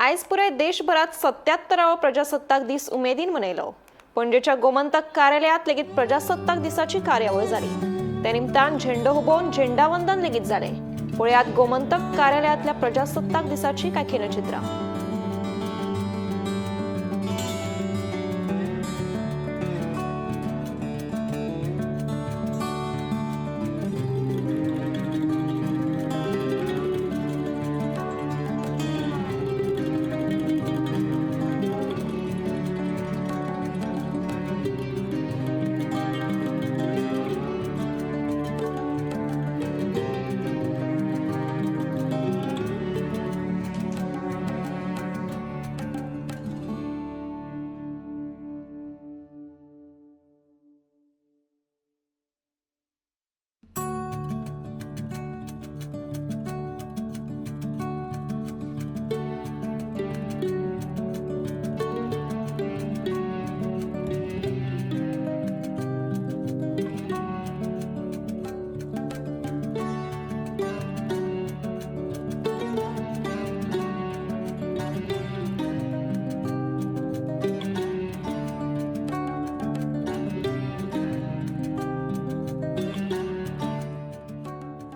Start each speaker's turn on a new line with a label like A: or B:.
A: आयज पुराय देशभरात 77वो प्रजासत्ताक दीस उमेदीन मनयलो. पणजेच्या गोमंतक कार्यालयात लेगीत प्रजासत्ताक दिसाची कार्यावळ जाली. त्या निमतान झेंडो हुबोवन झेंडावंदन लेगीत जालें. पळयात गोमंतक कार्यालयातल्या प्रजासत्ताक दिसाची काय खिणचित्रां.